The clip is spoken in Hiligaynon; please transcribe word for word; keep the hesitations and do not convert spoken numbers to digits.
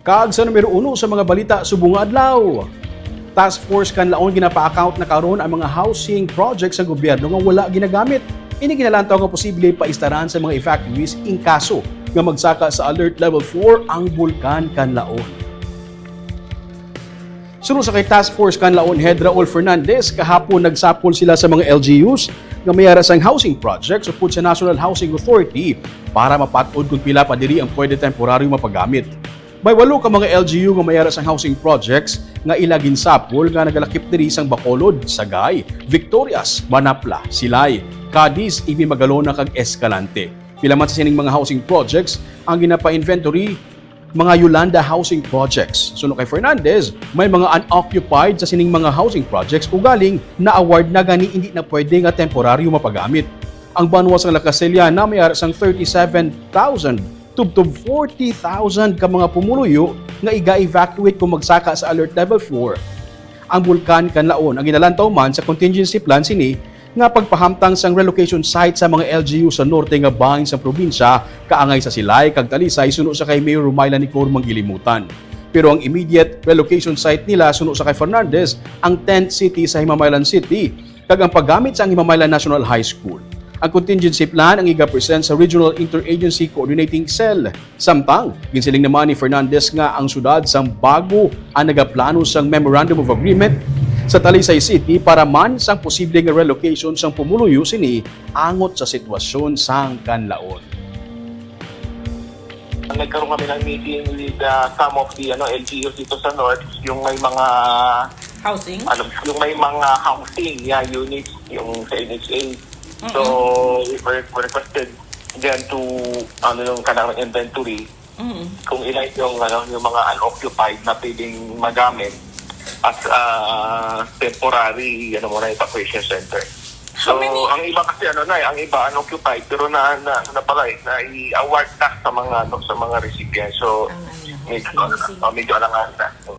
Kag sa numero uno sa mga balita subong nga adlaw, Task Force Kanlaon ginapa-account na karon ang mga housing projects sa gobyerno nga wala ginagamit. Ini ginalantaw nga posible paistaran sa mga evacuees in kaso nga magsaka sa Alert Level four ang Bulkan Kanlaon. Suno sa kay Task Force Kanlaon Head Raul Fernandez, kahapon nagsapol sila sa mga L G Us nga may ara sang housing projects upod sa National Housing Authority para mapat-od kung pila pa diri ang pwede temporaryo mapagamit. May walo ka mga L G U nga may ara sang housing projects nga ila ginsapol nga nagalakip diri sang Bacolod, Sagay, Victorias, Manapla, Silay, Cadiz, Ibi Magalona kag Escalante. Pila man sa sining mga housing projects ang ginapa-inventory, mga Yolanda Housing Projects. Suno kay Fernandez, may mga unoccupied sa sining mga housing projects ugaling na-award na gani hindi na pwede nga temporaryo mapagamit. Ang banwa sang La Castellana may ara sang thirty-seven thousand tubtob forty thousand ka mga pumuluyo nga iga-evacuate kung magsaka sa Alert Level four ang Bulkan Kanlaon. Ang ginalantaw man sa contingency plan sini nga pagpahamtang sang relocation site sa mga L G U sa norte nga bahin sang probinsya, kaangay sa Silay kag Talisay, suno sa kay Mayor Romila Nicor Manggilimutan. Pero ang immediate relocation site nila, suno sa kay Fernandez, ang tent city sa Himamaylan City kag ang paggamit sang Himamaylan National High School. Ang contingency plan ang iga-present sa Regional Interagency Coordinating Cell. Samtang, ginsiling naman ni Fernandez nga ang siyudad sang bago ang nagaplano sang Memorandum of Agreement sa Talisay City para man sang posible nga relocation sang pumuluyo sini angot sa sitwasyon sang Kanlaon. Nagkaroon kami ng meeting with uh, some of the ano, L G Us dito sa North, yung may mga Housing? ano, yung may mga housing, yeah, units yung sa N H A. So, we were we requested them to ano yung kanilang inventory Mm. kung ilan yung ano yung mga unoccupied na pwedeng magamit as a temporary ano muna evacuation center. So, How many- ang iba kasi ano na eh, ang iba unoccupied pero na na, na pala eh, na i-award na sa mga ano sa mga recipients. So, Ang ano na, medyo housing. Ano, na, oh, medyo alangan na.